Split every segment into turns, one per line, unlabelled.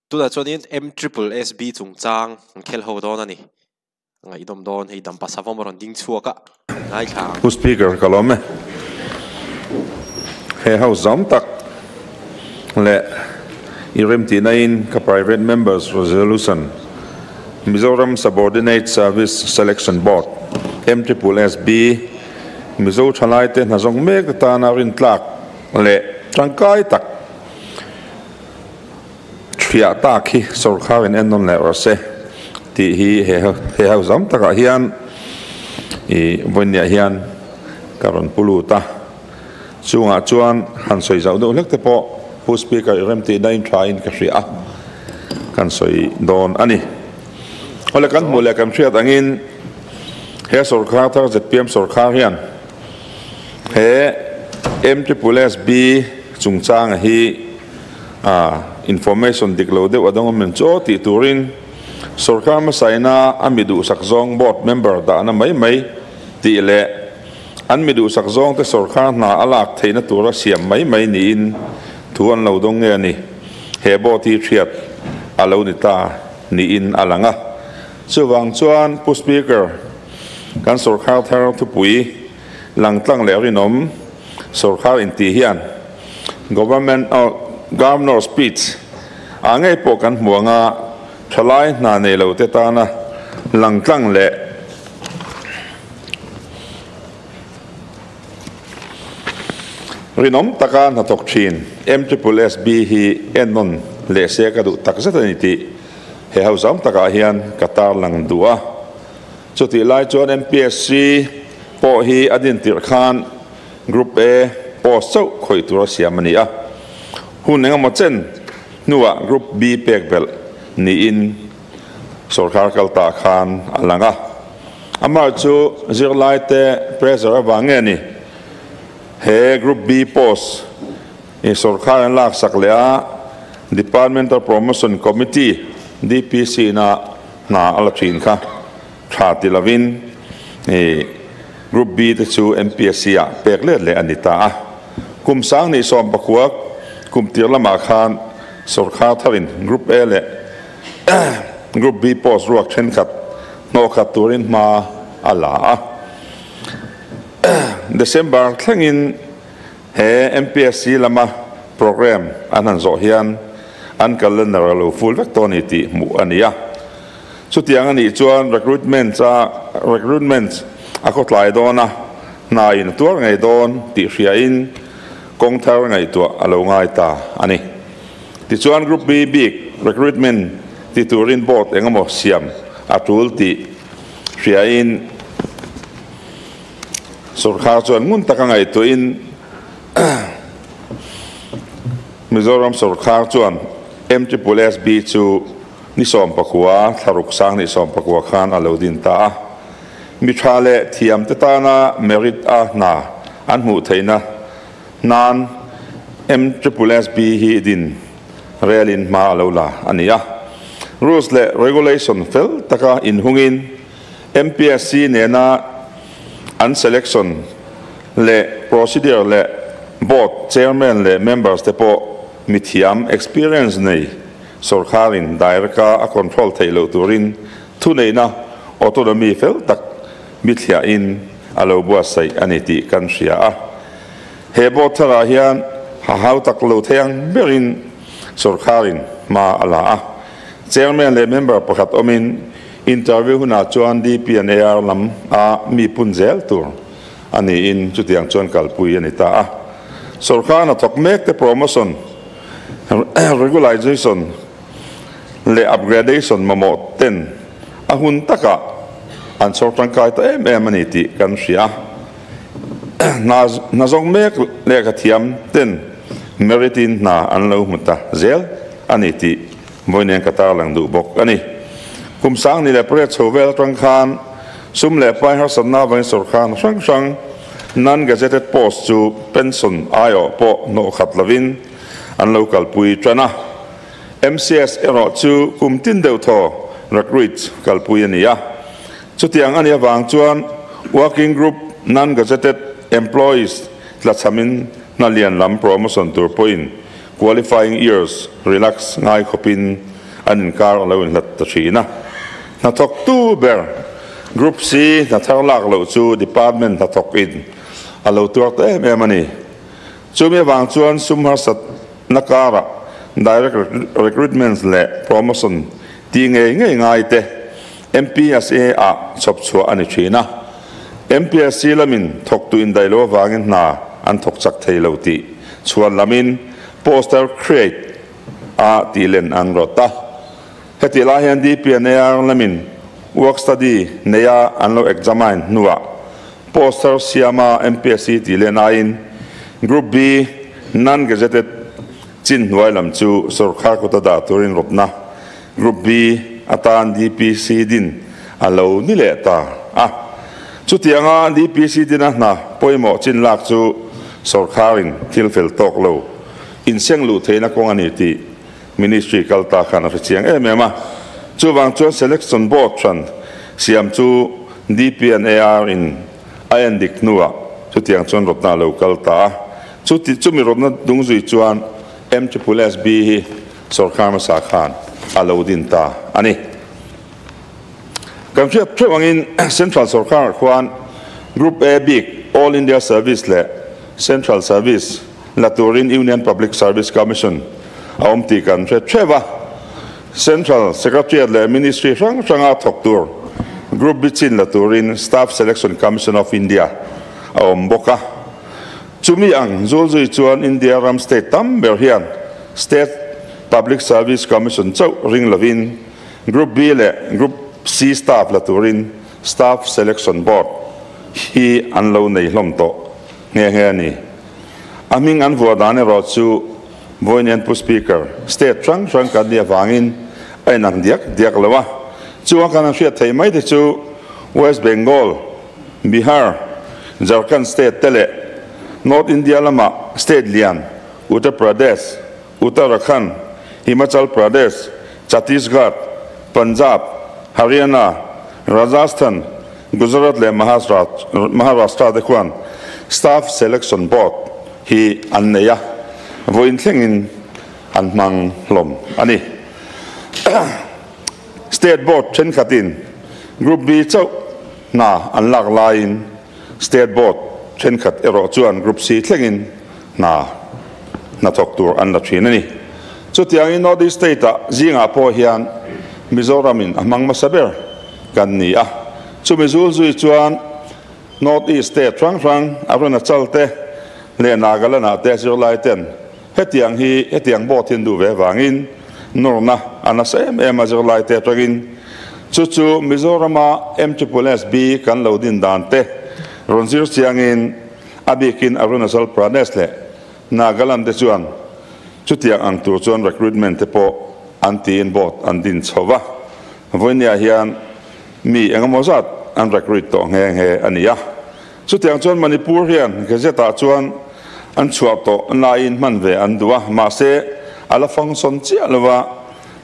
Tunah chuanin M triple SB chungchang an khel ho dawn a ni. A ngaihdawm dawn, hei Dampa Savawm a rawn ding chhuak a, ngaithla ang.
Pu Speaker, ka lawm e. He House zam tak leh i remtihna in ka Private Members Resolution, Mizoram Subordinate Service Selection Board, MSSSB, Mizo thalaite hna zawng mek atana rintlak leh tangkai tak Thiah tak hi sorkar in en nawn leh rawh se tih hi he he ho zam takah hian ih vawinia hian ka rawn pu lut a, chungah chuan han sawi zauh deuh hlek te pawh Pu Speaker i remtihna in tha in ka hria a, kan sawi dawn a ni. Awle kan hmuh leh kan hriat angin he sorkar thar zpm sorkar hian he MSSB chungchanga hi A information dik lo deuh a dawng awm em chu aw tih turin sorkar hmasaina a mi duhsak zawng board member dahna mai mai tih leh an mi duhsak zawngte sorkar hna a lak theihna tura siam mai mai niin thu an lo dawng nge a ni. He board hi hriat a lo ni ta niin a lang a. Chuvang chuan Pu Speaker, kan sorkar thar thupui langtlang leh rinawm sorkar intih hian Government Governor Speech ah ngei pawh kan hmu anga thalai hna nei lo te tana langtlang leh rinawm taka hnathawk thin MSSB hi ennawn leh se ka duh takzet a ni tih he hausa awm takah hian ka tarlang duh a. Chutih lai chuan MPSC pawh hi a dintirh khan Group A post chauh khawih tura siam a ni a, hun engemaw chen hnuah Group B pek belh niin sawrkar kal ta khan a lang a. Amah chu zirlaite pressure avang nge ni he Group B post hi sawrkar an laksak leh a, Departmental Promotion Committee, DPC, na hna a la thin kha tha ti lovin Group B te chu MPSC ah pek let leh a ni ta a. Kum sang nih sawm pakua kum tir lamah khan sawrkhar tharin Group A leh Group B post ruak thenkhat hnawhkhat turin hma a la a. December thlengin He MPSC lama programme an han zawh hian an calendar a lo full vek tawh a ni tih hmuh a ni a. Chutiang a nih chuan recruitment a recruitment a khawtlai dawn a, hna in a tuar ngei dawn tih hriain kawng thar ngaihtuah a lo ngai ta a ni. Tichuan Group B bik recruitment ti turin board engemaw siam a tul tih hriain, Sorkar chuan ngun taka ngaihtuahin Mizoram sorkar chuan MSSB chu ni 10 thlaruk sang ni 19 khan a lo din ta a. Mi tha leh thiam te tana merit a hna an hmuh theihna nan MSSB hi din relin hma a lo la a ni a. Rules leh regulation fel taka inhungin MPSC nena an selection leh procedure leh board chairman leh members te pawh mithiam experience nei sorkarin direct-a a control theih loh turin thuneihna autonomy fel tak bithliahin a lo buatsaih a ni tih kan hria a. He board tharah hian ha hau tak lo thei ang berin sorkarin hma a la a. Chairman leh member pakhat awmin Interview hunah chuan DP and AR lam a mi pun zel tur a niin chutiang chuan kalpui a ni ta a. Sorkar hnathawk mek te promotion, regularization leh upgradation mamawh ten a hun takah an chhawr tangkai ta em em a ni tih kan hria. Hna zawng mek lehkha thiam ten merit in hna an lo hmu ta zel a ni tih Vawiin ka tarlang duh bawk a ni. Kum sang ni leh pariat chho vel atang khan sum leh pai harsatna avangin sorkar hna hrang hrang non-gazetted post chu pension aiawh pawh hnawh khat lovin an lo kalpui tan a. MCS erawh chu kum tin deuh thaw recruit kalpui a ni a. Chutiang a nih avang chuan working group non-gazetted employees tlachhamin hna lian lam promotion tur pawhin Qualifying years relax ngai khawpin an inkar a lo inhlat ta thin a. Hnathawktu ber Group C hna thar lak loh chu Department hnathawk in a lo tuar ta em em a ni. Chumi avang chuan sum harsatna karah Direct Recruitment leh Promotion tih ngei ngei ngai te MPSA ah chhawp chhuah a ni thin a. MPSC lamin thawktu indaih loh avangin hna an thawk chak thei lo tih chhuan lamin poster create a tih len an rawt a. Hetih lai hian DPNAR lamin work study neia an lo examine hnuah poster siama MPSC tih len aiin Group B non-gazetted chin hnuai lam chu sorkar kuta dah turin rawtna Group B atan DPC din a lo ni leh ta a. Chutianga DPC dina hna pawimawh chin lak chu sorkarin thil fel tawk lo inseng luh theihna kawng a ni tih Ministry kal ta khan a hre chiang em em a. Chuvang chuan Selection Board hran siam chu DP and AR in a en dik hnuah chutiang chuan rawtna a lo kal ta a. Chuti chumi rawtna dung zui chuan MSSB hi sorkar hmasa khan a lo din ta a ni. Kan hriat theuh angin Central sorkar khuan Group A bik All India Service leh Central Service la turin Union Public Service Commission a awm tih kan hre theuh a. Central Secretariat leh Ministry hrang hranga thawk tur Group B chin la turin Staff Selection Commission of India a awm bawk a. Chumi ang zulzui chuan India ram state tam ber hian State Public Service Commission chauh ring lovin Group B leh Group C staff la turin Staff Selection Board hi an lo nei hlawm tawh nghe nghe a ni. A hming an vuah dan erawh chu Vawiin Pu Speaker, State hrang hrang kan nih avangin a inang diak diak lo a. Chunga kan han hriat theih mai te chu West Bengal, Bihar, Jharkhand State te leh North India lama state lian Uttar Pradesh, Uttarakhand, Himachal Pradesh, Chhattisgarh, Punjab, Haryana, Rajasthan, Gujarat leh Maharashtra te khuan Staff Selection Board hi an nei a, vawiin thlengin an hmang hlawm a ni. State Board thenkhatin Group B chauh hna an lak laiin State Board thenkhat erawh chuan Group C thlengin hna hnathawk tur an la thin a ni. Chutiangin North East State-ah zingah pawh hian Mizoramin a hmang hmasa ber kan ni a. Chumi zul zui chuan North East State hrang hrang Arunachal te leh Nagaland-ah te zirlai ten hetiang hi hetiang board hi an duh ve avangin nawrna a nasa em em a zirlai te atangin chu chu Mizorama MSSB kan lo din dan te rawn zir chiangin a bikin Arunachal Pradesh leh Nagaland te chuan chutiang ang tur chuan recruitment te pawh an tiin board an din chho va. Vawinia hian mi engemaw zat an recruit tawh nghe nghe a ni a. Chutiang chuan Manipur hian Gazette ah chuan an chhuah tawh laiin hman ve an duh a, mahse a la function chiah lo va.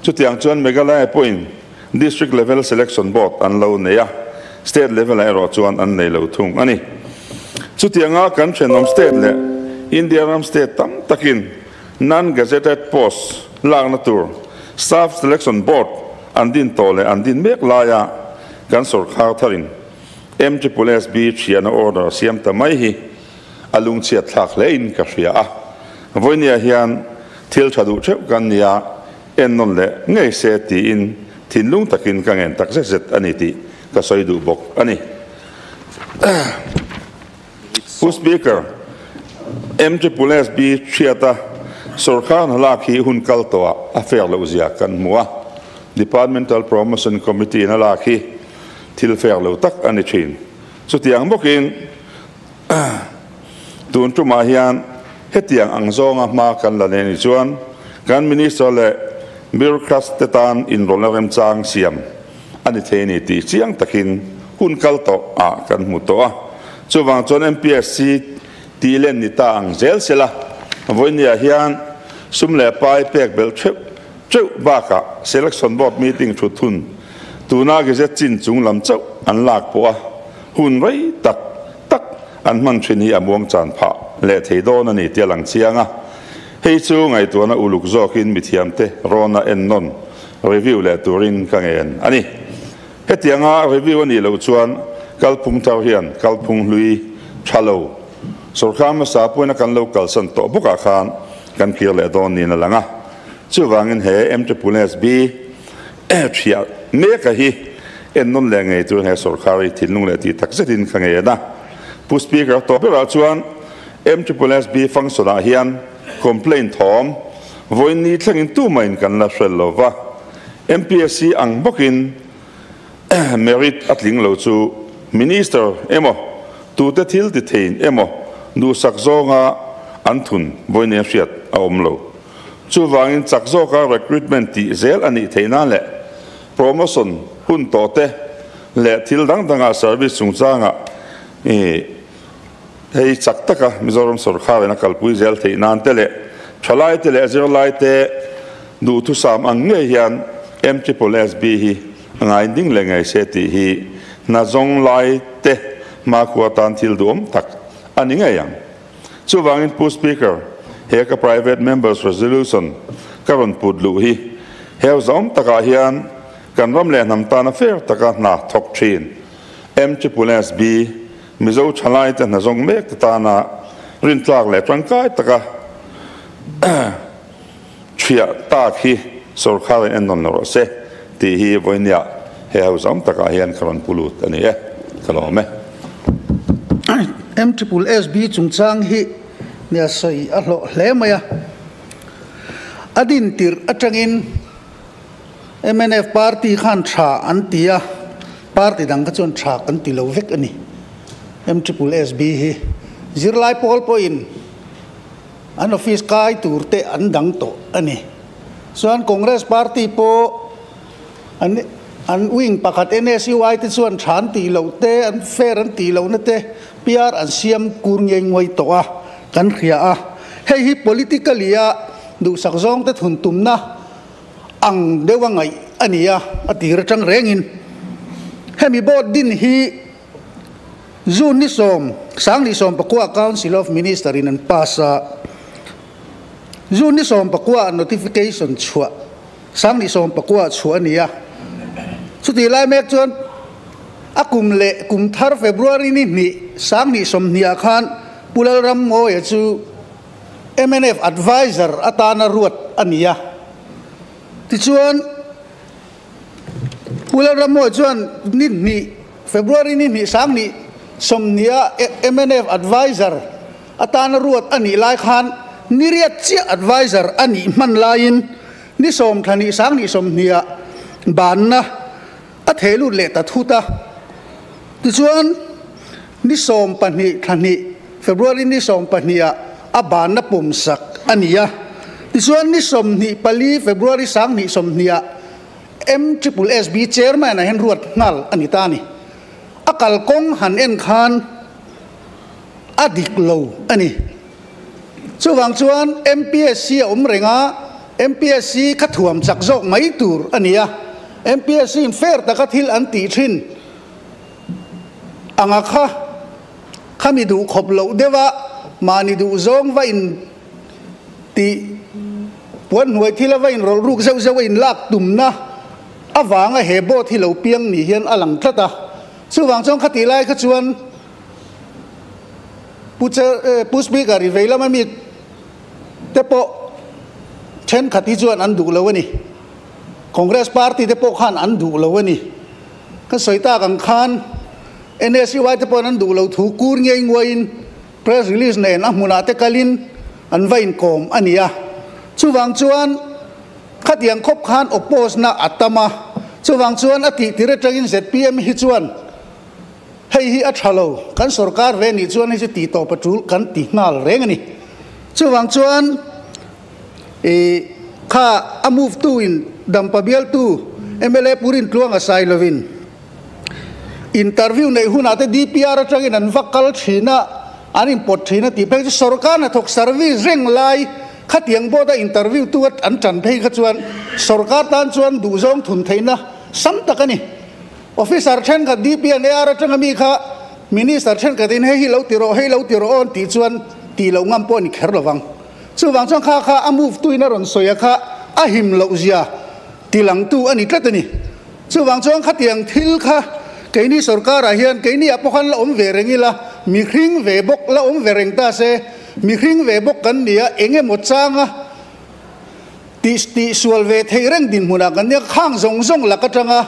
Chutiang chuan Meghalaya pawhin District level selection board an lo nei a, state level ah erawh chuan an nei lo thung a ni. Chutianga kan thenawm state leh India ram state tam takin non-gazetted post lakna tur staff selection board an din tawh leh an din mek laia kan sorkar tharin MSSB thiana order siam ta mai hi a lungchhiat thlak hlein ka hria a. Vawinia hian thil tha duh theuh kan nia en nawn leh ngei se tiin thinlung takin ka ngen tak zet zet a ni tih ka sawi duh bawk a ni. Pu Speaker, MSSB thiata sorkar hna lak hi hun kal tawhah a fair loh zia kan hmu a. Departmental Promotion Committee na lak hi thil fair lo tak a ni thin. Chutiang bawkin tun tumah hian hetiang ang zawnga hma kan la nei ni chuan kan minister leh bureaucrats te tan inrawlna remchang siam a ni thei ni tih chiang takin hun kal tawh ah kan hmu tawh a. Chuvang chuan MPSC tih len ni ta ang zel sela vawinia hian sum leh pai pek belh theuh theuh bakah selection board meeting thu thun tuna gazette chin chung lam chauh an lak pawh a hun rei tak tak an hman thin hi a muang chan phah leh thei dawn a ni tia lang chiang a. Hei chu ngaihtuahna uluk zawkin mithiam te rawna en nawn review leh turin ka ngen a ni. Hetianga review a nih loh chuan kalphung thar hian kalphung hlui tha lo sorkar hmasa pawhin a kan lo kalsan tawh bawkah khan kan kir leh dawn niin a lang a. Chuvangin he MSSB thiah mek a hi ennawn leh ngei turin he sorkar hi thinlung leh tih tak zetin ka ngen a. Pu Speaker tawh berah chuan MSSB function ah hian complaint thawm vawiin ni thlengin tumahin kan la hrel lo va. MPSC ang bawkin merit a tling lo chu Minister emaw tute thil ti theiin emaw duhsak zawnga an thun vawiin nia hriat a awm lo. Chuvangin chak zawka recruitment tih zel a nih theih nan leh promotion hun tawh te leh thil dang dangah service chungchangah hei chak taka Mizoram sorkharin a kalpui zel theih nan te leh thalai te leh zirlai te duhthusam ang ngei hian MSSB hi a ngai ding leh ngei se tih hi hna zawng lai te hmakhua tan thil duhawm tak a ni ngei ang. Chuvangin Pu Speaker, he ka private members resolution ka rawn put luh hi heu zawm takah hian kan ram leh hnam tana fair taka hna thawk thin MSSB Mizo thalai te hna zawng mek te tana rintlak leh tangkai taka thiah tak hi sorkharin ennawn lo rawh se tih hi vawinia he ho zawm takah hian ka rawn pu lut a ni e. Ka lawm e.
MSSB chungchang hi nia sawi a hlawh hle mai a. A din tirh atangin MNF party khan tha an ti a, party dang kha chuan tha kan ti lo vek a ni. MSSB hi zirlai pawl pawhin an office kai tur te an dang tawh a ni. Chuan Congress party pawh an an wing pakhat NSUI te chuan tha an tih loh te, an fair an tih lohna te PR an siam kur ngei nguai tawh a, kan hria a. Hei hi politically a duhsak zawng te thun tumna ang deuh a ngaih a ni a, a tir atang rengin. Hemi board din hi June ni sawm, sang ni sawm pakua Council of Minister in an pass a. June ni sawm pakua notification chhuah, sang ni sawm pakua chhuah a ni a. Chuti lai mek chuan a kum leh kum thar February ni hnih, sang ni sawm hnih ah khan Pu Lalrammawia chu MNF advisor atana ruat a ni a. Tichuan Pu Lalrammawia chuan ni hnih, February ni hnih sang ni sawm hnih a MNF advisor atana ruat a nih lai khan ni riat chiah advisor a nih hman laiin ni sawm thla hnih sang ni sawm hnih ah banna a theh lut leh ta thut a. Tichuan ni sawm pahnih thla hnih, February ni sawm pahnih ah a banna pum sak a ni a. Tichuan ni sawmhnih pali February sang hnih sawmhnih ah MSSB chairman ah hian ruat nghal a ni ta a ni. A kalkawng han en khan a dik lo a ni. Chuvang chuan MPSC a awm reng a, MPSC kha thuam chak zawk mai tur a ni a. MPSC in fair taka thil an tih thin anga kha khami duh khawp loh deuh a, mahni duh zawng va in tih puan hnuai thil a va in rawlh ruk zeuh zeuh a in lak tumna avanga he board hi lo piang ni hian a lang tlat a. Chuvang chuan khati lai kha chuan Pu Chair, Pu Speaker i vei lama mi te pawh thenkhat hi chuan an duh lo a ni. Congress party te pawh khan an duh lo a ni. Ka sawi tak ang khan NSUI te pawhin an duh lo thu kur ngei nguaiin press release nen a hmunah te kalin an va inkawm a ni a. Chuvang chuan khatiang khawp khan oppose na a tam a. Chuvang chuan a tih tir atangin ZPM hi chuan hei hi a tha lo, kan sorkar ve nih chuan hei chu tih tawp a tul kan ti nghal reng a ni. Chuvang chuan kha a move tu in dampa bialtu MLA Purin Tluanga sai lovin interview nei hunah te DPR atangin an va kal thin a, an in pawt thin a tih phei chu sorkar hnathawk service reng lai khatiang board a interview tu an tan phei kha chuan sorkar tan chuan duhzawng thun theihna sam tak a ni. Officer thenkhat DP and AR atanga mi kha Minister thenkhatin hei hi lo ti rawh, hei lo ti rawh aw an tih chuan tih loh ngam pawh a ni kher lovang. Chuvang chuan kha kha a move tuin a rawn sawi a kha a him loh zia. Tilangtu a ni tlat a ni. Chuvang chuan khatiang thil kha keini sorkarah hian keini ah pawh khan la awm ve reng ila, mihring ve bawk la awm ve reng ta se, mihring ve bawk kan ni a, eng emaw changa tih tihsual ve theih reng dinhmunah kan nia, khang zawng zawng lak atanga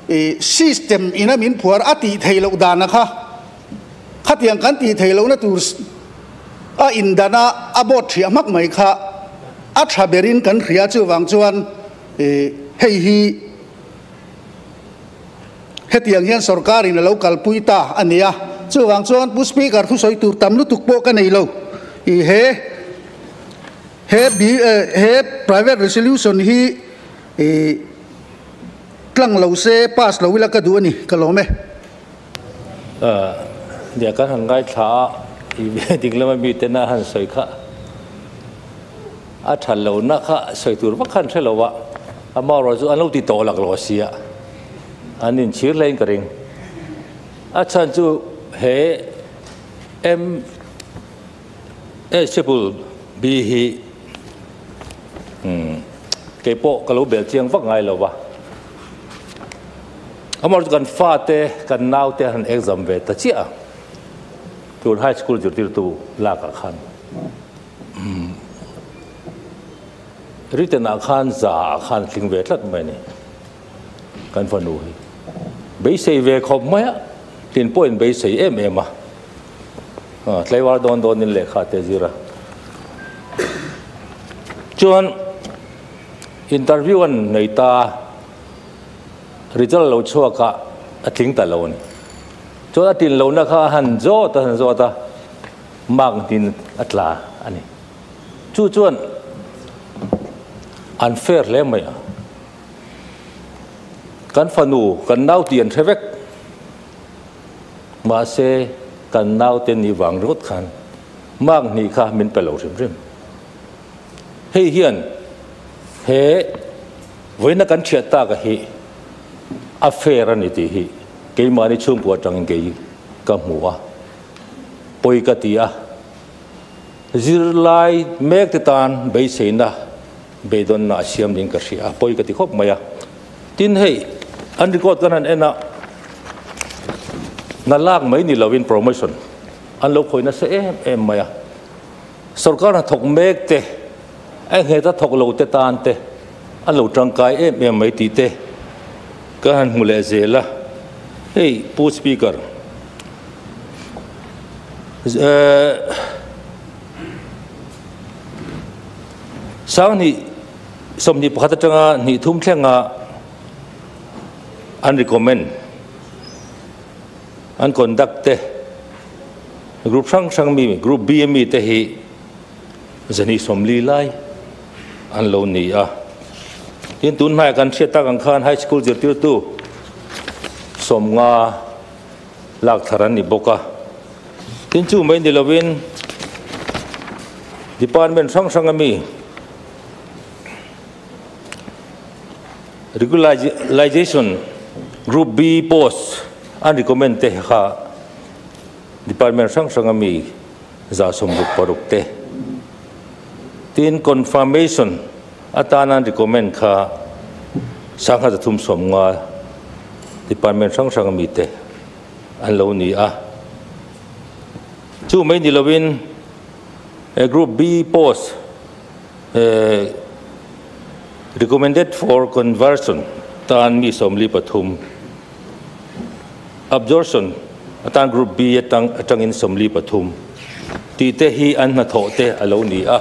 i system ina min phuar a tih theih loh dana kha khatiang kan tih theih lohna tur a indana a board thiah hmak mai kha a tha berin kan hria chuvang chuan hei hi hetiang hian sorkarin a lo kalpui ta a ni a. Chuvang chuan Pu Speaker thusawi tur tam lutuk pawh ka nei lo. I he he he private resolution hi i tlang lo se pass lo ila ka duh a ni, ka lawm e.
Nia kan han ngaithla a, i dik lama miten a han sawi kha a tha lo na kha sawi tur vak khan hre lo a, amaherawh chu an lo ti tawh lak lo a sia, an inchhir hlein ka ring. A chhan chu he M H triple B hi kei pawh ka lo bel chiang vak ngai lo va. Amaherawhchu kan fate, kan naute han exam ve ta chiah a, tun high school zirtirtu lakah khan written ah khan za ah khan tling ve tlat mai a ni kan fanu hi. Beisei ve khawp mai a, tin pawhin beisei em em a, tlaivar dawn dawnin lehkha te zir a. Chuan interview an nei ta a. Result lo chhuak a, a tling ta lo a ni. Chuan a tlin lohna kha a han zawt a han zawt a, mark hnin a tla a ni. Chu chuan an fair hle mai a. Kan fanu, kan nau tih an hre vek. Mahse, kan naute nih vang ringawt khan mark hnih kha min pe lo hrim hrim. Hei hian he vawiina kan thiat tak a hi a fair a ni tih hi keimahni chhungkua atangin kei ka hmu a, pawi ka ti a. Zirlai mek te tan beiseina beidawnna a siam ding ka hria a, pawi ka ti khawp mai a. Tin hei an record kan han en a, hna lak mai ni lovin promotion an lo khawih nasa em em mai a. Sorkar hnathawk mek te, a nghet a thawk lo te tan te an lo tangkai em em mai tih te ka han hmu leh zel a. Hei Pu Speaker, Sanghnih 21 atanga hnih thum thlenga an recommend, an conduct te, Group hrang hrang mi, Group B a mi te hi zahnih 40 lai an lo ni a. Tin, tun hmaiah kan hriat tak ang khan High School zirtirtu 50 lak thar an ni bawk a. Tin, chu mai ni lovin Department hrang hrang a mi Regularization Group B post an recommend te kha Department hrang hranga mi 166 te tin confirmation atana an recommend kha 350 department hrang hranga mi te an lo ni a. Chu mai ni lovin Group B post recommended for conversion tan mi 43 Absorption atan Group B atang atangin 43 tih te hi an hnathawh te a lo ni a.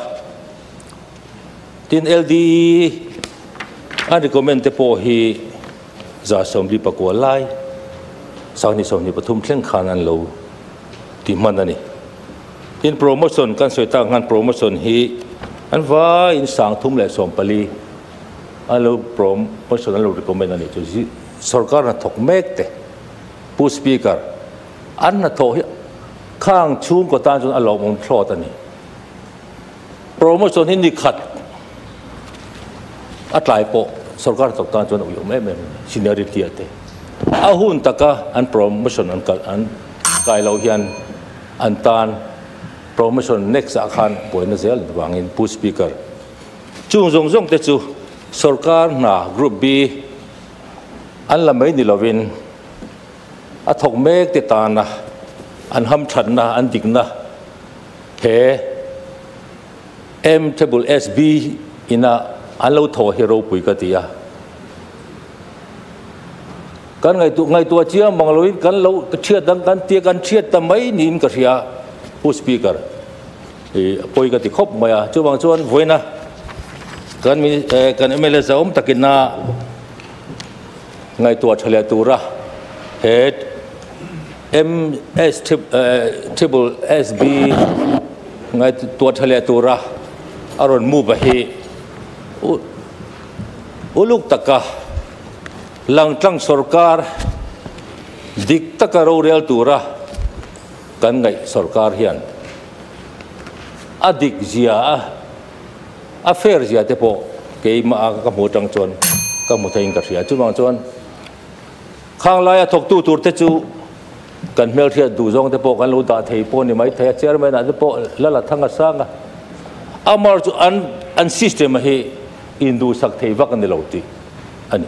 Tin LDE an recommend te pawh hi 49 lai 2023 thleng khan an lo ti hman a ni. Tin promotion kan sawi tak khan promotion hi an vaiin 314 an lo promotion an lo recommend a ni chu. Sorkar hnathawk mek te Pu Speaker, an hnathawh hi khang chhungkaw tan chuan a lawmawm thlawt a ni. Promotion hi ni khat a tlai pawh sorkar hnathawk tan chuan a uiawm em em a ni, seniority a te. A hun taka an promotion an kal an kai loh hian an tan promotion next ah khan buaina zel vangin Pu Speaker, chung zawng zawng te chu. Sorkar hna Group B an la mai ni lovin a thawk mek te tana an hamthatna an dikna he M triple SB ina an lo thaw hi ropui ka ti a. Kan ngaihtuah ngaihtuah chiang mang loin kan lo thiat ang kan tia kan thiat ta mai niin ka hria Pu Speaker. I pawi ka ti khawp mai a, chuvang chuan vawiina kan kan mla zahawm takina ngaihtuah tha leh tura he MS triple SB ngaihtuah tha leh tura a rawn move a hi uluk taka langtlang sorkar dik taka rorel tura kan ngaih sorkar hian a dik zia a, a fair zia te pawh keimah a ka hmu atang chuan ka hmu theiin ka hria. Chuvang chuan khang laia thawktu tur te chu kan hmelhriat duh zawng te pawh kan lo dah thei pawh ni mai thei a, chairman ah te pawh la la thang a sang a, amar chu an an system a hi induhsak thei vak a ni lo tih a ni.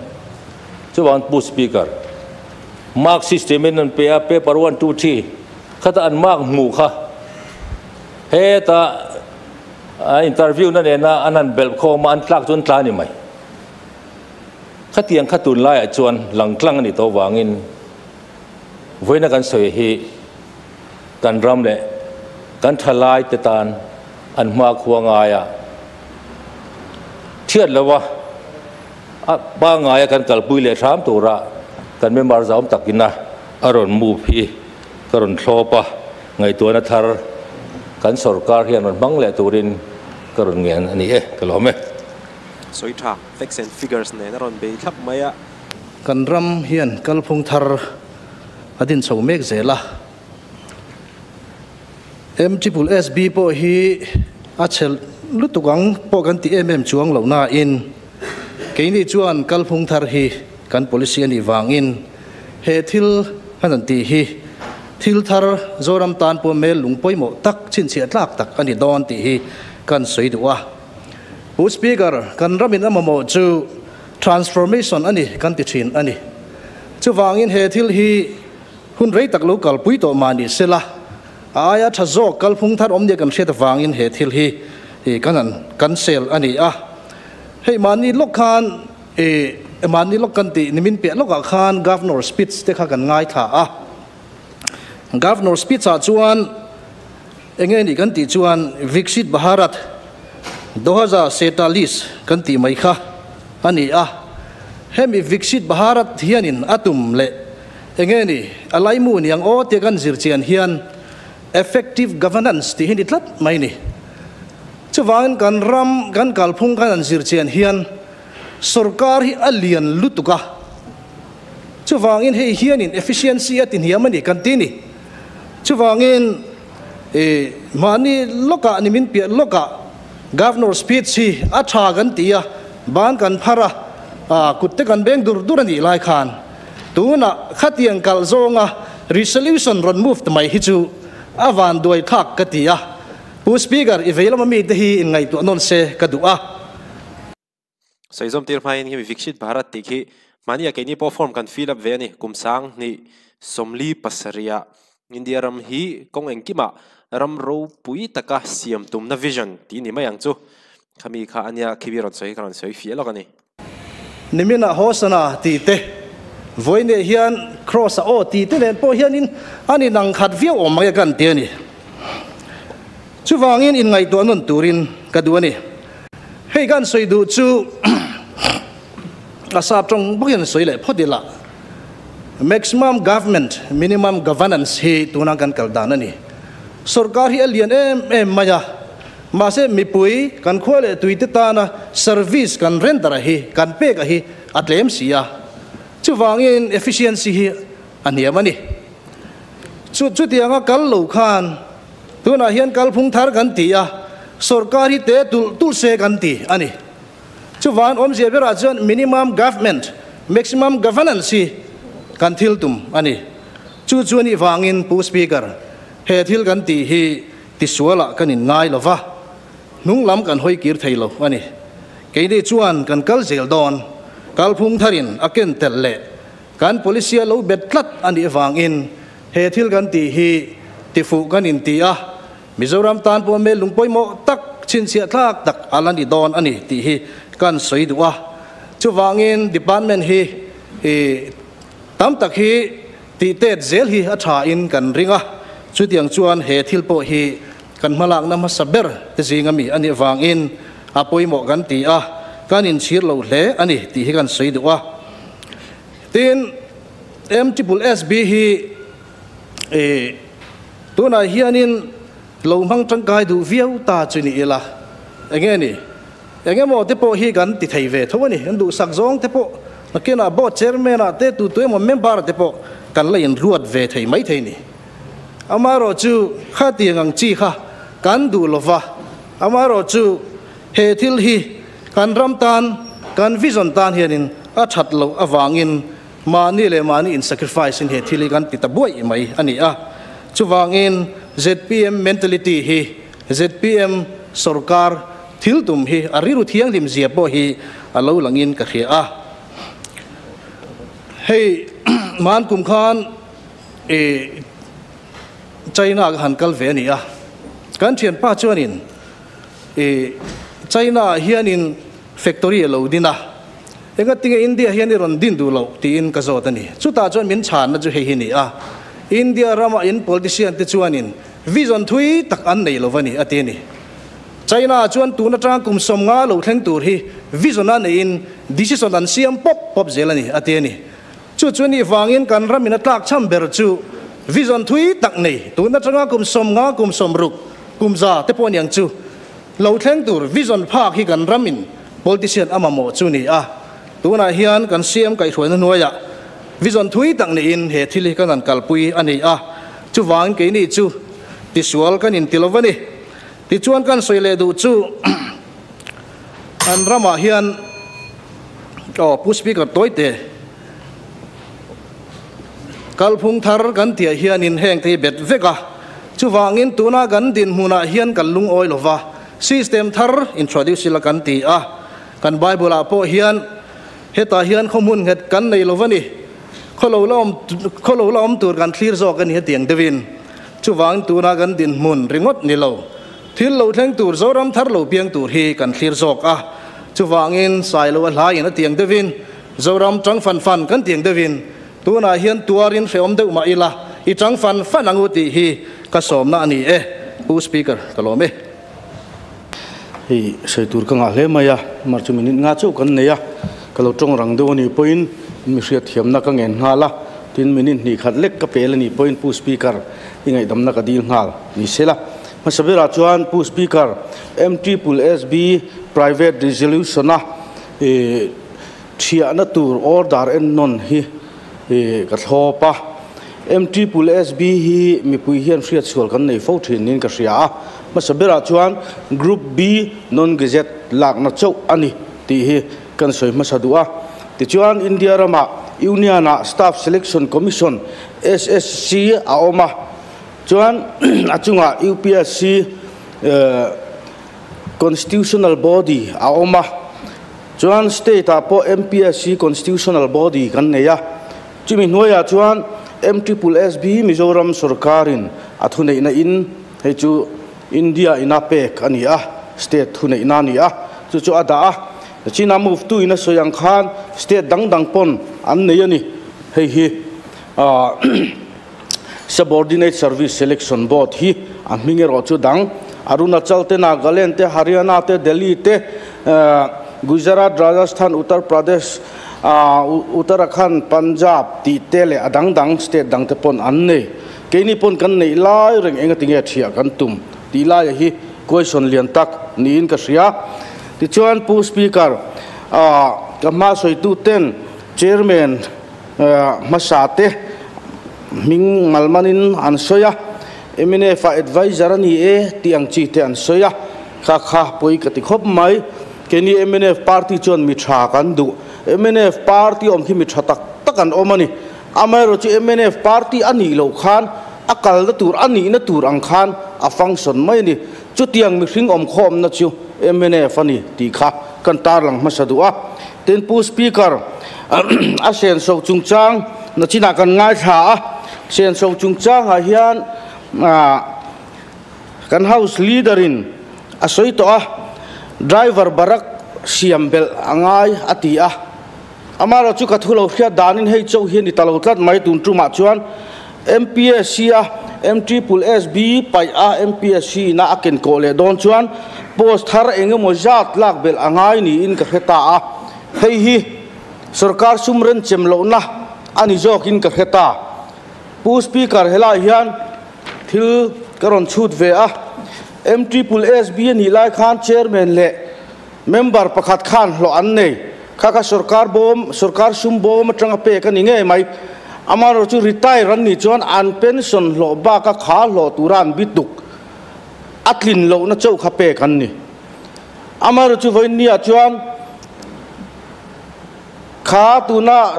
Chuvang Pu Speaker, Mark system in an pe a, paper 1, 2, 3 khata an mark hmuh kha heta interview na nena an han belh khawm a, an tlak chu an tla a ni mai. Khatiang kha tunlaiah chuan langtlang a ni tawh vangin vawiina kan sawi hi kan ram leh kan thalai te tan an hmakhua ngaia thiat lova A pangngaia kan kalpui leh hram tura kan member zauam takina a rawn move hi ka rawn thlawp a, ngaihtuahna thar kan sorkar hian rawn hmang leh turin ka rawn ngen a ni e, ka lawm e.
Sawi tha, facts and figures nen a rawn bei thlap mai a.
Kan ram hian kalphung thar a din chho mek zel a. M triple SB pawh hi a chhe lutuk ang pawh kan ti em em chuang lo nain keini chuan kalphung thar hi kan policy a nih vangin he thil kan han tih hi thil thar Zoram tan pawh mel lung pawimawh tak chhinchhiah tlak tak a ni dawn tih hi kan sawi duh a. Pu Speaker, kan ramin a mamawh chu transformation a ni kan ti thin a ni. Chuvangin he thil hi Hun rei tak lo kalpui tawh mah ni sela, a aia tha zawk kalphung thar awm nia kan hriat avangin he thil hi kan han cancel a ni a. Hei mahni lawk khan ih mahni lawk kan tih nimin piah lawkah khan Governor speech te kha kan ngaithla a. Governor speech ah chuan enge nih kan tih chuan Viksit Bharat Dohaza Setalis kan tih mai kha a ni a. Hemi Viksit Bharat hianin a tum leh Enge ni, a laimu ni ang aw tia kan zir chian hian effective governance tih hi ni tlat mai ni. Chuvangin kan ram kan kalphung kan han zir chian hian sorkar hi a lian lutuk a, chuvangin hei hianin efficiency a ti hniam a ni kan ti ni. Chuvangin i mahni lawkah ni min piah lawkah Governor speech hi a tha kan ti a, ban kan phar a, kut te kan beng dur dur a nih lai khan Tunah khatiang kalh zawnga resolution rawn move ta mai hi chu a van duai thlak ka ti a, Pu Speaker i vei lama mite hi in ngaihtuah nawn se ka duh a.
Sawi tir hmain hi Viksit Bharat tih khi mahnia keini pawh form kan fill up ve a ni. Kum sang hnih 47 ah India ram hi kawng engkimah ram ropui taka siam tumna vision tih ni mai ang chu. Khami kha ania khibi rawn sawi hi ka rawn sawi fiah lawk a ni.
Niminah Hosana tih te, vawiineh hian Kraws-a aw tih te nen pawh hianin an inang khat viau awm mai a kan ti a ni. Chuvangin inngaihtuah nawn turin ka duh a ni. Hei kan sawi duh chu a sap tawng bawkin sawi leh phawt ila, Maximum Government, Minimum Governance hi tuna kan kal dan a ni. Sorkar hi a lian em em mai a. Mahse mipui kan khua leh tuite tana service kan render a hi, kan pek a hi a tlem si a. Chuvangin efficiency hi a hniam a ni. Chu chutianga kal lo khan tunah hian kalphung thar kan ti a, sorkar hi te tulh tulh se kan ti a ni. Chuvangin awmzia berah chuan minimum government, maximum governance hi kan thil tum a ni. Chu chu a nih vangin Pu Speaker, he thil kan tih hi Tisualah kan inngai lo va, hnung lam kan hawi kir thei lo a ni. Keini chuan kan kal zel dawn. Kalphung tharin a ken tel leh kan policy a lo bet tlat a nih avangin he thil kan tih hi tifuh kan inti a, Mizoram tan pawh mel lung pawimawh tak, chhinchhiah thlak tak a la ni dawn a ni tih hi kan sawi duh a. Chuvangin department hi tam tak hi tih tet zel hi a tha in kan ring a, chutiang chuan he thil pawh hi kan hmalakna hmasa ber te zinga mi a nih avangin a pawimawh kan ti a, kan inchhir lo hle a ni tih hi kan sawi duh a. Tin, MSSB hi tunah hianin lo hmang tangkai duh viau ta chu ni ila, enge ni? Engemaw te pawh hi kan ti thei ve tho a ni, kan duhsak zawng te pawh nakinah board chairman ah te tu tu emaw member te pawh kan la inruat ve thei mai thei ni. Amaherawhchu khatiang ang chi kha kan duh lova, amaherawhchu he thil hi kan ram tan, kan vision tan hianin a that loh avangin mahni leh mahni in sacrifice in he thil hi kan ti ta buaih mai a ni a. Chuvangin zpm mentality hi, zpm sorkar thil tum hi a rilru thianghlim zia pawh hi a lo langin ka hria a. Hei man kum khan i China ka han kal ve a ni a, kan thianpa chuanin i China ah hianin factory a lo din a, engatinge India hian i rawn din duh loh tiin ka zawt a ni. Chutah chuan min chhanna chu hei hi ni a, India rama in politician te chuanin vision thui tak an nei lo va ni a ti a ni. China ah chuan tun atanga kum 50 lo thleng tur hi vision a neiin decision an siam pawp pawp zel a ni a ti a ni. Chu chu nih vangin kan ramin a tlak cham ber chu vision thui tak nei tun atanga kum 50 kum 60 kum 100 te pawh aniang chu lo thleng tur vision phak hi kan ramin politician a mamawh chu ni a. Tunah hian kan CM kaihhruaina hnuaiah vision thui tak niin he thil hi kan han kalpui a ni a. Chuvangin keini chu tisual kan inti lo va ni. Tichuan kan sawi leh duh chu an ramah hian aw Pu Speaker tawite kalphung thar kan tihah hianin heng te hi bet vek a. Chuvangin tuna kan dinhmunah hian kan lungawi lo va, system thar introduce ila kan ti a. Kan Bible ah pawh hian hetah hian khawhmun nghet kan nei lo va ni, khaw lo la awm tur kan thlir zawk a ni hetiang deuhin. Chuvangin tuna kan dinhmun ringawt ni lo, thil lo thleng tur Zoram thar lo piang tur hi kan thlir zawk a. Chuvangin Sailo a hlaiin a tiang deuhin, Zoram tang fan fan kan tiang deuhin, tunah hian tuarin hrehawm deuh mah ila, i tang fan fan ang u tih hi ka sawmna a ni e. Pu Speaker, ka lawm e.
Hei sawi tur ka ngah hle mai a, mar chu minute nga chauh kan nei a, ka lo tawng rang deuh a nih pawhin mi hriatthiamna ka ngen nghal a, tin minute hnih khat lek ka pel a nih pawhin Pu Speaker i ngaihdamna ka dil nghal ni se la. Hmasa berah chuan Pu Speaker, MSSB Private Resolution a thiahna tur order en nawn hi ka thlawp a. MSSB hi mipui hian hriat sual kan nei fo thin niin ka hria a. Hmasa berah chuan Group B non-gazette lakna chauh a ni tih hi kan sawi hmasa duh a. Tichuan India ramah Union ah Staff Selection Commission, SSC, a awm a. Chuan a chungah UPSC Constitutional Body a awm a. Chuan State ah pawh MPSC Constitutional Body kan nei a. Chumi hnuaiah chuan MSSB Mizoram sorkarin a thuneihna in hei chu India ina pek a ni a, state thuneihna a ni a, chu chu a dah a. China move tu in a sawi ang khan state dang dang pawn an nei a ni. Hei hi Subordinate Service Selection Board hi a hming erawh chu dang. Arunachal te, Nagaland te, Haryana te, Delhi te, Gujarat, Rajasthan, Uttar Pradesh, Uttarakhand, Punjab tih te leh a dang dang state dang te pawn an nei. Keini pawn kan neih lai reng enga tinge thiah kan tum tih laia hi question lian tak niin ka hria. Tichuan Pu Speaker, ka hma sawitu ten Chairman hmasa te hming malmanin an sawi a, MNF ah advisor a ni e tih ang chi te an sawi a, kha kha pawi ka ti khawp mai. Keini MNF party chuan mi tha kan duh. MNF party awm khi mi tha tak tak an awm a ni. Amaherawh chu MNF party a nih loh khan a kalna tur a nihna tur ang khan a function mai a ni. Chutiang mihring awm khawmna chu MNF a ni tih kha kan tarlang hmasa duh a. Tin, Pu Speaker, a senso chungchang nachinah kan ngaithla a, senso chungchangah hian kan House Leader in a sawi tawh a, driver barak siam belh a ngai a ti a. Amaherawhchu ka thu lo hriat danin hei chauh hi a ni ta lo tlat mai tun tumah chuan MPSC a MSSB paih a MPSC ina a ken kawh leh dawn chuan post thar eng emaw zat lak belh a ngai niin ka hre ta a, hei hi sorkar sum renchem lohna a ni zawkin ka hre ta. Pu Speaker helaiah hian thil ka rawn chhut ve a, MSSB a nih lai khan Chairman leh Member pakhat khan hlawh an nei. Kha kha sorkar bawm, sorkar sum bawm atanga pek a ni ngei mai. Amaherawhchu chu retire an nih chuan an pension hlawh baka kha hlawh tura an bituk a tlin lohna chauh kha pek an ni. Amaherawhchu vawiinniah chuan kha tuna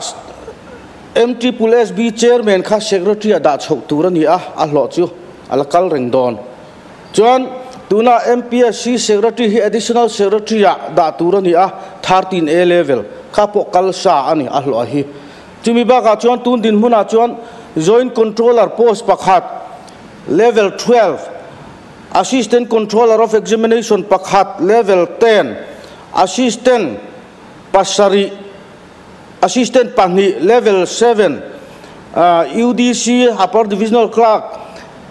MSSB Chairman kha Secretary ah dah chhoh tur a ni a, a hlawh chu a la kal reng dawn. Chuan tuna MPSC Secretary hi Additional Secretary ah dah tur a ni a, 13 A level kha pawh kal sa a ni a hlawh hi. Chumi bakah chuan tun dinhmunah chuan Joint Controller post pakhat level 12, Assistant Controller of Examination pakhat level 10, Assistant pasarih, Assistant pahnih level 7, UDC Upper Divisional Clerk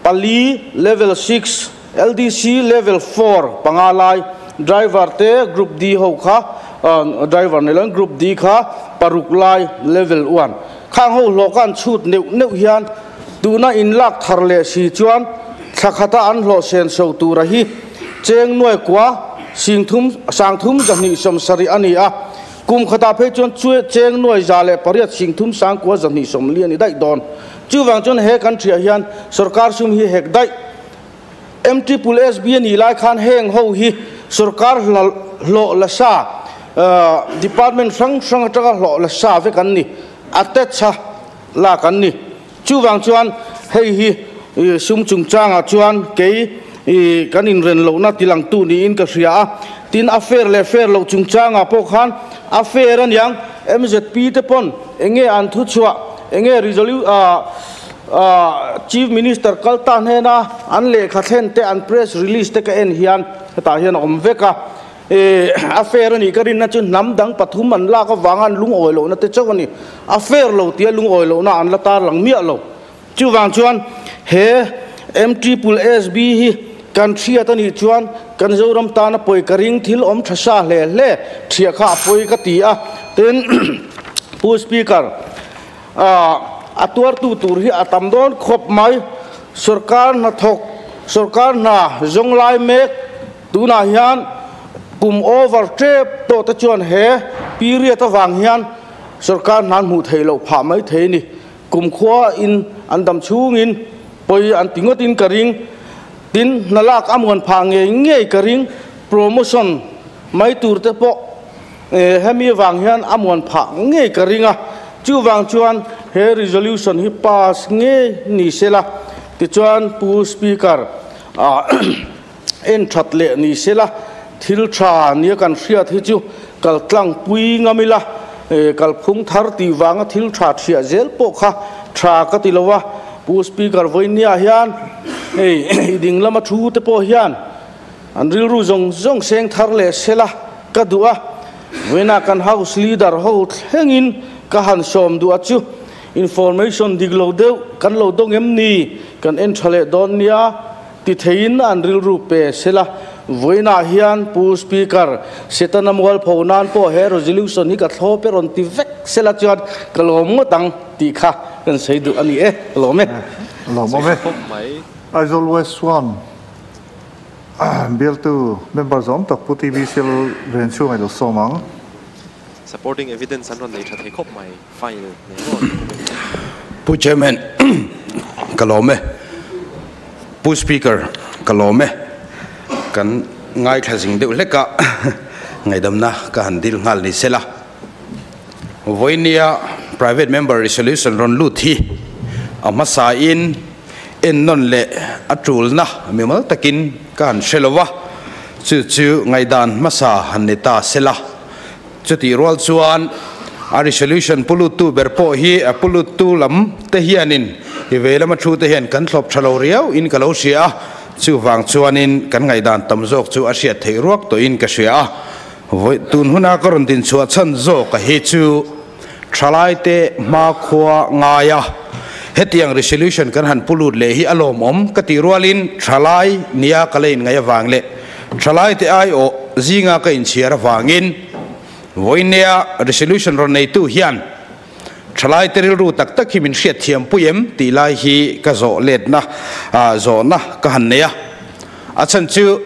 pali level 6, LDC level 4 panga lai, driver te Group D ho kha driver ni loin Group D kha paruk lai level 1. Khang ho hlawh kha an chhut neuh neuh hian tuna in lak thar leh si chuan thla khata an hlawh sen so tura hi cheng nuai kua singthum sangthum zahnih sawmsarih a ni a. Kum khatah phei chuan cheng nuai za leh pariat singthum sangkua zahnih sawmli a ni daih dawn. Chuvang chuan he kan thiah hian sorkar sum hi hek daih. MSSB a nih lai khan heng ho hi sorkar hlawh la sa department hrang hrang atanga hlawh la sa vek an ni. A tetcha lak an ni. Chuvang chuan hei hi sum chungchangah chuan kei kan inren lohna tilangtu niin ka hria a. Tin a fair leh fair loh chungchangah pawh khan a fair a niang MZP te pawn enge an thu chhuah enge resolu Chief Minister kal ta hnena an lehkha thlen te an press release te ka en hian hetah hian a awm vek a. A fair a nih ka rinna chu hnam dang pathum an lak avanga an lungawi lohna te chauh a ni. A fair lo tia lungawi lohna an la tar lang miah lo. Chuvang chuan he MSSB hi kan hriat a nih chuan kan Zoram tana pawi ka ring thil awm tha sa hle hle thiah kha a pawi ka ti a. Tin Pu Speaker, a tuartu tur hi a tam dawn khawp mai. Sorkar hnathawk, sorkar hna zawng lai mek tunah hian kum over tep tawh te chuan he period avang hian sorkar hna an hmuh theih loh phah mai thei a ni. Kum khua in an dam chhungin pawi an ti ngawtin ka ring. Tin hna lak a muan phah ngei ngei ka ring. Promotion mai tur te pawh hemi avang hian a muan phah ngei ka ring a. Chuvang chuan he resolution hi pass ngei ni sela. Tichuan Pu Speaker en that leh ni sela thil tha nia kan hriat hi chu kaltlang pui ngamila kalphung thar ti wanga thil tha thiah zel pawh kha tha ka ti lowa. Pu Speaker vawinia hian hei ding lama thu te pawh hian an rilru zawng zawng seng thar leh sela ka duh a. Vawiina kan house leader ho thlengin ka han sawm duh a chu information dik lo deuh kan lo dawng em ni kan en tha leh dawn nia ti theiin an rilru pe sela. Vawiinah hian Pu Speaker Setana mual pho nan pawh he resolution hi ka thlawp e rawn ti vek sela chuan ka lawm ngawt ang tih kha kan sawi duh a ni e. Ka lawm e.
Lawm awm e. Aizawl West 1 bialtu member zawm tak Pu TV Sel ven chhung ai lo sawm ang.
Supporting evidence an rawn nei tha thei khawp mai file nei maw document.
Pu Chairman ka lawm e. Pu Speaker ka lawm e. Kan ngaithla zing deuh hlek a ngaidamna ka han dil nghal ni sela. Vawinia private member resolution rawn lut hi a hmasa in en nawn leh a tulna mimal takin ka han hre lova. Chu chu ngaihdan hmasa han ni ta sela. Chutih rual chuan a resolution puluttu ber pawh hi a puluttu lam te hianin i vei lama thu te hian kan thlawp tha lo riau in ka lo hria a, chuvang chuanin kan ngaihdan tam zawk chu a hriat theih ruak tawhin ka hria a. Vawi tun huna ka rawn dinchhuah chhan zawk a hi chu thalaite hmakhua ngai a, hetiang resolution kan han pulut leh hi a lawmawm ka tih rualin thalai nia ka la inngaih avang leh thalaite aiawh zinga ka inchhiar avangin vawinia resolution rawn neitu hian thalaite rilru tak tak hi min hriatthiam pui em tih lai hi ka zawh letna zawhna ka han nei a. A chhan chu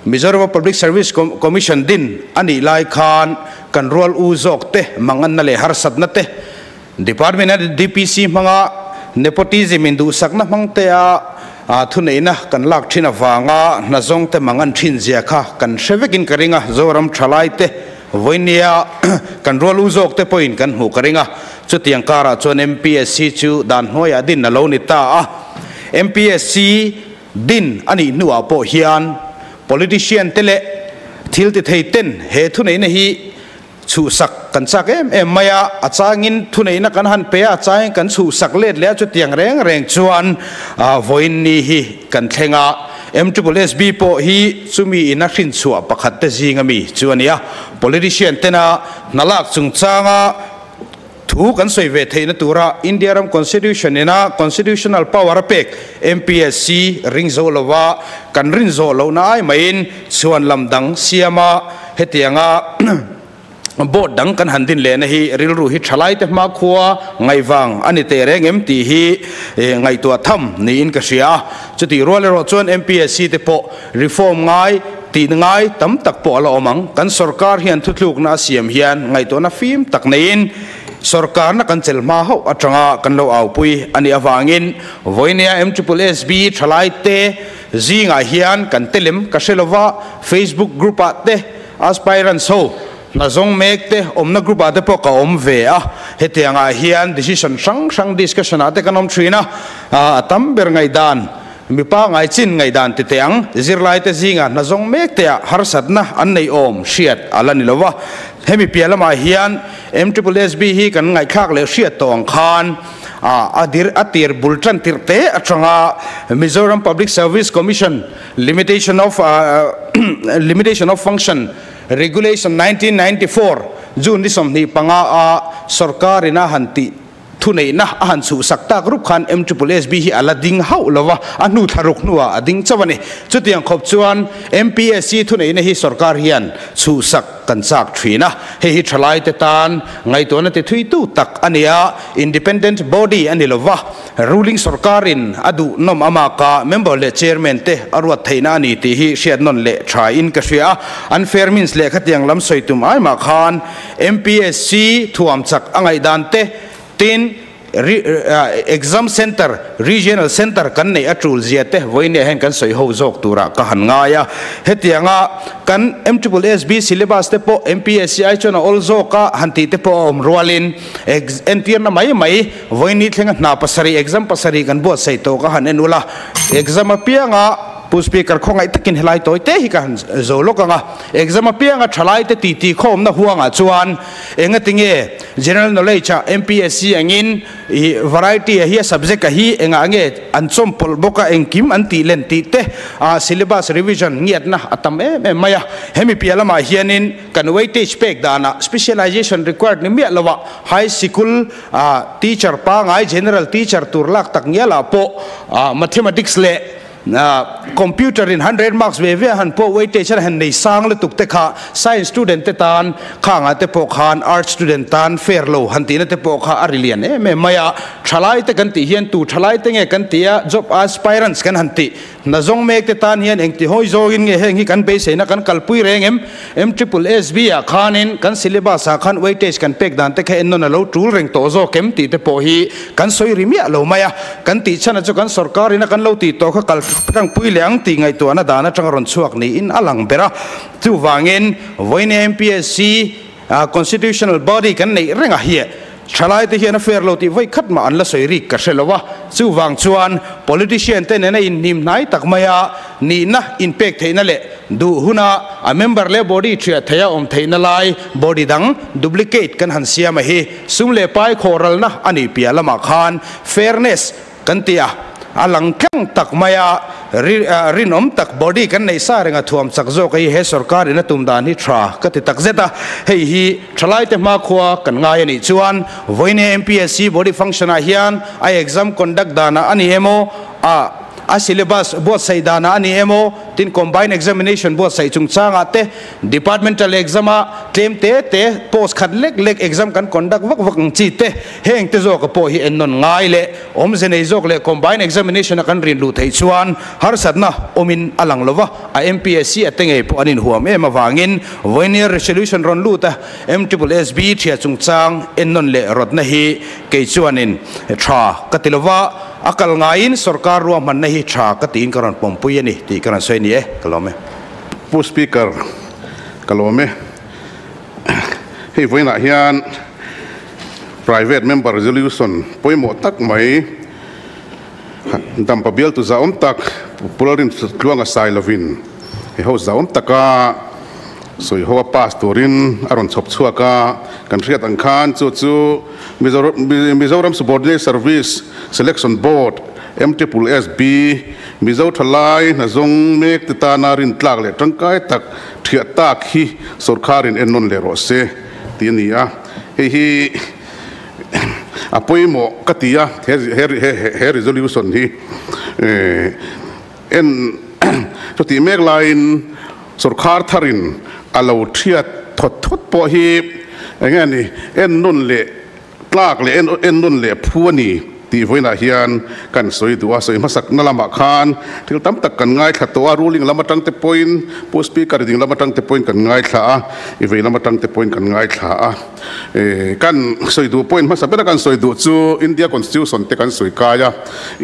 Mizoram Public Service Commission din a nih lai khan kan rual u zawk te manganna leh harsatna te Department a DPC hmanga nepotism in duhsakna hmang te a thuneihna kan lak thin avanga hna zawng te mang an thin zia kha kan hre vekin ka ring a, Zoram thalai te vawinia kan rual u zawk te pawhin kan hmuh ka ring a, chutiang karah chuan MPSC chu dan hnuaiah din a lo ni ta a, MPSC din a nih hnuah pawh hian politician te leh thil ti thei ten he thuneihna hi chhuhsak kan chak em em mai a, a changin thuneihna kan han pe a, a changin kan chhuhsak let leh a, chutiang reng reng chuan vawiin ni hi kan thleng a, MSSB pawh hi chumi in a hrinchhuah pakhat te zing ami chu a ni a, politician tena hna lak chungchanga thu kan sawi ve theihna tura India ram Constitution ina constitutional power a pek MPSC ring zo lova kan rin zawh lohna ai maiin chhuan lam dang siama hetianga board dang kan han din lehna hi rilru hi thalai te hmakhua ngaihvang a ni teh reng em tih hi ngaihtuah tham niin ka hria a. Chutih rual erawh chuan MPSC te pawh reform ngai tih ngai tam tak pawh a la awm ang. Kan sorkar hian thutlukna a siam hian ngaihtuahna fim tak neiin sorkarna kan chelh hma hauh atanga kan lo aupui a nih avangin vawinia MSSB thalai te zingah hian kan telem ka hre lova, Facebook group ah te aspirants ho hna zawng mek te awmna group ah te pawh ka awm ve a, hetiangah hian decision hrang hrang discussion ah te kan awm thin a, a tam ber ngaihdan mipa ngai chin ngaihdan ti teh ang, zirlai te zingah hna zawng mek te ah harsatna an nei awm hriat a la ni lova, hemi piah lamah hian MSSB hi kan ngaihthlak leh hriat tawh ang khan a dir a tir bul tan tirh te atanga Mizoram Public Service Commission Limitation of Limitation of Function Regulation 1994 June ni 25 a sarkar ina han ti thuneihna a han chhuhsak tak rup khan MSSB hi a la ding hauh lova, a hnu thlaruk hnuah a ding chauh a ni. Chutiang khawp chuan MPSC thuneihna hi sarkar hian chhuhsak kan chak thin a, hei hi thalai te tan ngaihtuahna ti thui tu tak a ni a, independent body a ni lova, ruling sarkarin a duh nawm ama ka member leh chairman te a ruat theihna a ni tih hi hriat nawn leh tha in ka hria a, unfair means leh khatiang lam sawi tum ai mah khan MPSC thuam chak a ngaihdan te tin exam center regional center kan nei a tul zia te vawinia hian kan sawi ho zawk tura ka han ngai a, hetianga kan MSSB syllabus te pawh MPSC ai chuan a awl zawk a han tih te pawh a awm rualin entirna mai mai vawini thlenga hna pasarih exam pasarih kan buat sei tawh ka han en ula, exam apianga pu speaker khawngaih takin helai tawi te hi ka han zo lawk anga, exam apianga thalai te ti ti khawmna huangah chuan enga tinge general knowledge a MPSC angin i variety a hi a subject a hi enga nge an chawm pawlh bawk a engkim an tih len tih te a syllabus revision ngiatna a tam em em mai a, hemi piah lamah hianin kan weightage pek danah specialization required ni miah loah high school teacher pangai general teacher tur lak tak ngialah pawh mathematics leh computer in 100 marks ve ve han pawh weightage an han nei sang lutuk te kha science student te tan khanga te pawh khan art student tan fair lo han tihna te pawh kha a ri lian em em mai a, thalai te kan tih hian tu thalai te nge kan ti a job aspirants kan han tih hna zawng mek te tan hian engti hawi zawngin nge heng hi kan beiseina kan kalpui reng em MSSB ah khanin kan syllabus ah khan weightage kan pek dan te kha en nawn a lo tul reng tawh zawk em tih te pawh hi kan sawi ri miah lo mai a, kan tih chhan a chu kan sarkarina kan lo tih tawh kha kal tangpui leh ang tih ngaihtuahna dan atanga rawn chhuak niin a lang ber a, chuvangin vawiin MPSC constitutional body kan neih reng a hi. Thalai te hian a fair lo tih vawi khat mah an la sawi rik ka hre lo a, chuvang chuan politician te nena inhnim hnai tak maia nihna inpek theihna leh duh huna a member leh body thiah theia awm theihna lai body dang duplicate kan han siam a hi sum leh pai khawhralna a nih piah lamah khan fairness Kan ti a, a lang tlang tak mai a, rinawm tak body kan neih sa reng a thuam chak zawk a hi he sorkar in a tum dan hi tha ka ti tak zet a, hei hi thalaite hmakhua kan ngai a nih chuan vawiin MPSC body function ah hian a exam conduct danah a ni emaw a a syllabus buatsaih danah a ni emaw tin combined examination buatsaih chungchangah te Departmental exam a tlem te te post khat lek lek exam kan conduct vak vak ang chi te heng te zawka pawh hi ennawn ngai leh awmze nei zawk leh combined examination a kan rin luh theih chuan harsatna awmin a lang lova a MPSC a te ngei pawh an inhuam em avangin Voinier resolution rawn lut a MSSB thia chungchang ennawn leh rawtna hi kei chuanin tha ka ti lova a kal ngaiin sorkar ruahmanna hi tha ka tiin ka rawn pawmpui a ni tih ka rawn sawi ni e ka lawm e.
Pu Speaker, ka lawm e. Hei vawiinah hian Private Member Resolution pawimawh tak mai Dampa bialtu zahawm tak Pu Lalrin Tluanga sai lovin he ho zahawm taka sawi ho a pass turin a rawn chhawp chhuak a. Kan hriat ang khan chu chu Mizoram Subordinate Service Selection Board, MSSB, Mizo thalai hna zawng mek te tana rintlak leh tangkai tak thiah tak hi sorkharin ennawn leh rawh se tih a ni a. Hei hi a pawimawh ka ti a, he resolution hi en chutih mek laiin sorkhar tharin a lo thiat thawt thawt pawh hi eng nge ni ennawn leh Tlak leh ennawn leh phu a ni tih vawiinah hian kan sawi duh a, sawi hmasakna lamah khan thil tam tak kan ngaithla tawh a, ruling lam atang te pawhin Pu Speaker ding lam atang te pawhin kan ngaithla a, i vei lam atang te pawhin kan ngaithla a. Kan sawi duh pawhin hmasa bera kan sawi duh chu India Constitution te kan sawi kai a,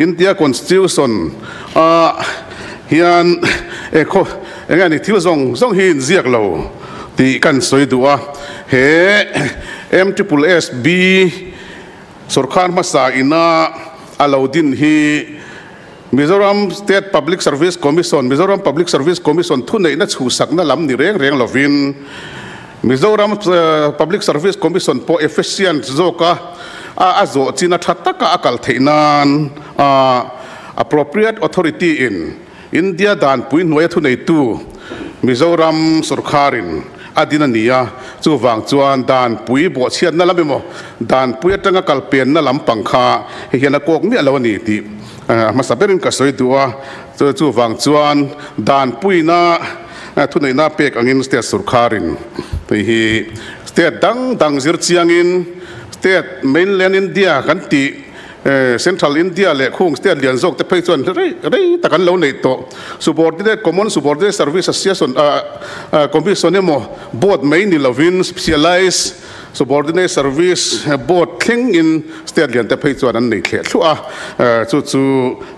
India Constitution ah hian khaw eng nge ni thil zawng zawng hi inziak lo tih kan sawi duh a, he MSSB sorkar hmasa ina a lo din hi Mizoram State Public Service Commission, Mizoram Public Service Commission thuneihna chhuhsakna lam ni reng reng lovin Mizoram Public Service Commission pawh efficient zawka a zawh chin a tha taka a kal theih nan a appropriate authority in India danpui hnuaia thuneitu Mizoram sorkharin a din a ni a, chuvang chuan danpui bawhchhiatna lam emaw danpui atanga kalpenna lampang kha hei hian a kawk miah lo a ni tih a hmasa berin ka sawi duh a, chuvang chuan danpuina thuneihna pek angin state sorkharin hei hi state dang dang zir chiangin state mainland India kan tih Central India leh khung state lian zawk te phei chuan rei rei tak an lo neih tawh. Subordinate, Common Subordinate Service Association, Commission emaw board mai ni lovin Specialised Subordinate Service Board thleng in state lian te phei chuan an nei thleh thluah a. Chu chu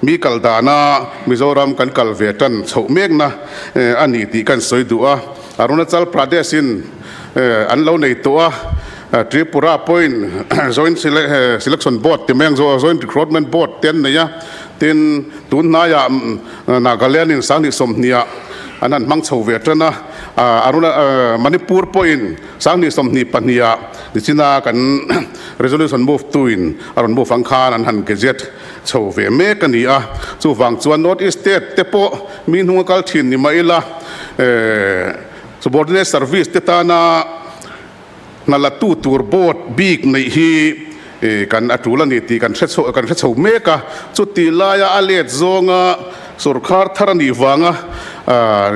mi kal dana Mizoram kan kal ve tan chhoh mekna a ni tih kan sawi duh a. Arunachal Pradesh in an lo nei tawh a. Tripura pawhin Joint Selection Board ti mai ang Joint Recruitment Board te an nei a, tin tun hnaiah Nagaland in Sanghnih sawmhniah an han hmang chho ve tan a, Aruna Manipur pawhin Sanghnih 22ah nichina kan Resolution move tu in a rawn move ang khan an han gazette chho ve mek a ni a, chuvang chuan North East State te pawh mi hnunga kal thin ni mah ila Subordinate Service te tana Hna la tu tur board bik neih hi kan a tul a ni tih kan hre chho kan hre chho mek a, chuti laia a let zawnga sorkar thar a nih vanga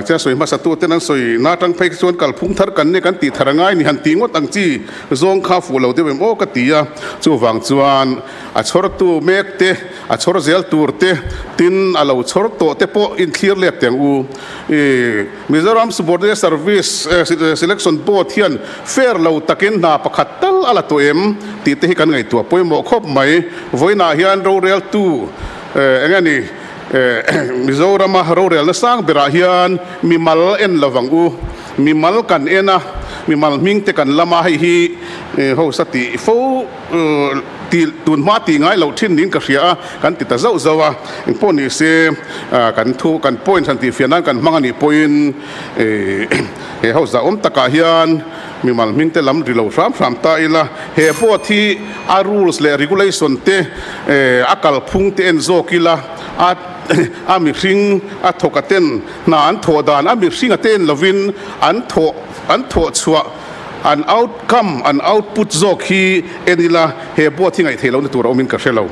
tia sawi hmasa tu ten an sawi na atang phei chuan kalphung thar kan nia kan tih thar a ngai ni han tih ngawt ang chi zawng kha fuh lo deuh em aw ka ti a, chuvang chuan a chhawrtu mek te a chhawr zel tur te tin a lo chhawr tawh te pawh inthlir let teh ang u i. Mizoram Subordinate Service Selection Board hian fair lo takin hna pakhat tal a la tawh em tih te hi kan ngaihtuah pawimawh khawp mai. Vawiinah hian roreltu eng nge ni Mizorama rorelna sang berah hian mimal en lo vang u. Mimal kan en a, mimal hming te kan lam a, hei hi hosa tih fo. Tih tun hma tih ngai loh thin niin ka hria a, kan ti ta zauh zauh a. Engpawh ni se, kan thu, kan point han tihfiah nan kan hmang a nih pawhin he house zahawm takah hian mimal hming te lam ri lo hram hram ta ila, he board hi a rules leh regulation te a kalphung te en zawk ila, a a mihring a thawk a ten hna an thawh dan a mihring a te en lovin an thawh an thawh chhuah An outcome, an output zawk hi en ila he board hi ngaihtheih lohna tur a awmin ka hre lo.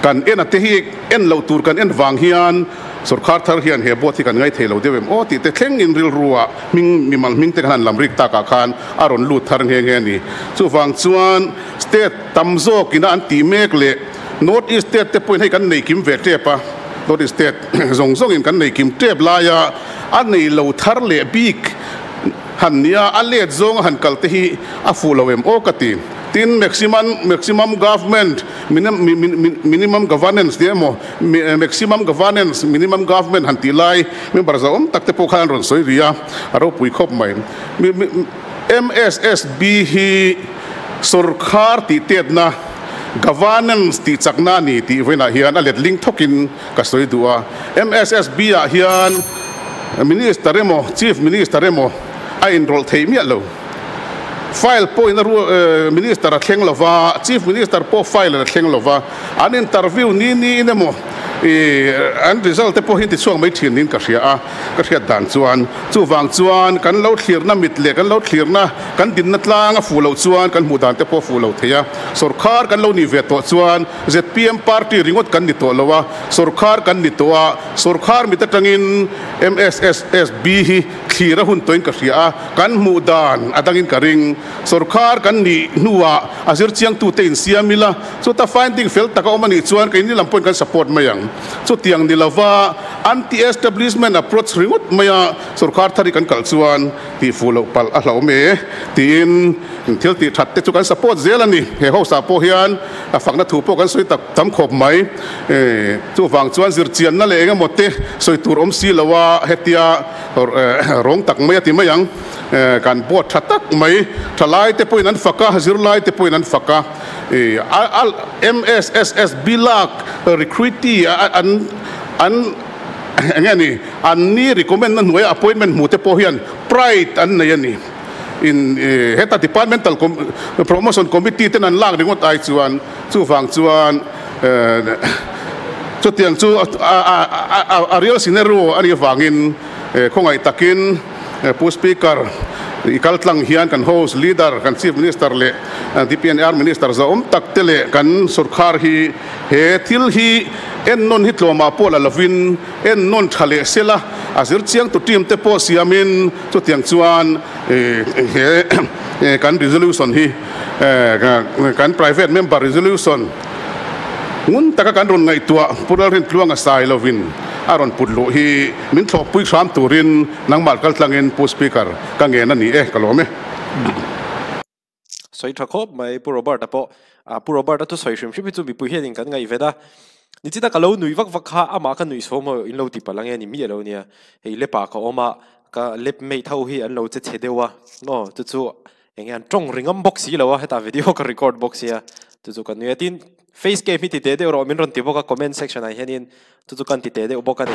Kan en a te hi en loh tur kan en vang hian sorkar thar hian he board hi kan ngaithei lo deuh em aw tih te thlengin rilrua hming mimal hming te kan han lam rik takah khan a rawn lut thar nghe nghe a ni. Chuvang chuan state tam zawkina an tih mek leh North East state te pawhin hei kan nei kim ve tep a, North East state zawng zawngin kan nei kim tep laia a nei lo thar leh bik Han nia, a let zawnga han kal te hi a fuh lo em aw ka ti. Tin, maximum maximum government, minimum governance tia emaw, maximum governance, minimum government han tih lai member zauhawm tak te pawh khan an rawn sawi ri a, a ropui khawp mai. MSSB hi sorkar tih tetna, governance tih chakna a ni tih vawiinah hian a letling thawkin ka sawi duh a. MSSB ah hian Minister emaw Chief Minister emaw a inrawlh theih miah lo. File pawhin a Minister a thleng lo va, Chief Minister pawh file a thleng lo va. An interview ni niin emaw an result te pawh hi an tichhuak mai thin niin ka hria a, ka hriat dan chuan. Chuvang chuan kan lo thlirna mit leh kan lo thlirna kan dinna tlang a fuh loh chuan kan hmuh dan te pawh a fuh lo thei a. Sorkar kan lo nih ve tawh chuan zpm party ringawt kan ni tawh lo a, sorkar kan ni tawh a, sorkar mit atangin MSSSB hi thlir a hun tawhin ka hria a, kan hmuh dan a dangin ka ring. Sorkar kan nih hnuah a zirchiangtute insiam ila, chuta finding fel tak a awm a nih chuan keini lam pawhin kan support mai ang. Chutiang ni lova anti-establishment approach ringawt maia sorkar thar hi kan kalh chuan tihfuh loh palh a hlauhawm e tiin thil tih that te chu kan support zel a ni. He house ah pawh hian a fakna thu pawh kan sawi tak tam khawp mai. Chuvang chuan zirchianna leh engemaw te sawi tur awm si lo a, hetia rawng tak mai a ti mai ang. Kan board tha tak mai, thalai te pawhin an fak a, zirlai te pawhin an fak a. MSSS bilak recruitee an an enge ni an ni recommend na hnuaia appointment hmu te pawh hian pride an nei a ni. In heta departmental promotion committee ten an lak ringawt ai chuan chuvang chuan chutiang chu a real scenario a nih avangin khawngaih takin Pu Speaker, i kal tlang hian kan host leader, kan Chief Minister leh DPNR Minister zahawm tak te leh kan sorkar hi he thil hi ennawn hi tlawmah pawh la lovin ennawn tha leh sela a zir chiang tu team te pawh siamin chutiang chuan he kan resolution hi kan private member resolution ngun taka kan rawn ngaihtuah Pu Lalrintluanga sai lovin a rawn put luh hi min thlawhpui hram turin nangmah kal tlangin Pu Speaker ka ngen a ni e, ka lawm e.
Sawi tha khawp mai Pu Robert-a pawh. Pu Robert-a thu sawi hrim hrim hi chu mipui hianin kan ngaihven a. Nichina ka lo nui vak vak kha amah ka nuih sawm haw in lo ti palh ange ni miah lo nia. Hei lepa ka awm a, ka lep mate ho hi an lo che chhe deuh a, aw chu chu enge an tawng ringam bawk si lo a, hetah video ka record bawk sia chu chu ka nui a. Tin face cam hi ti teh deuh rawh min rawn ti bawk a comment section ah hianin chu chu kan ti teh deuh bawk a ni.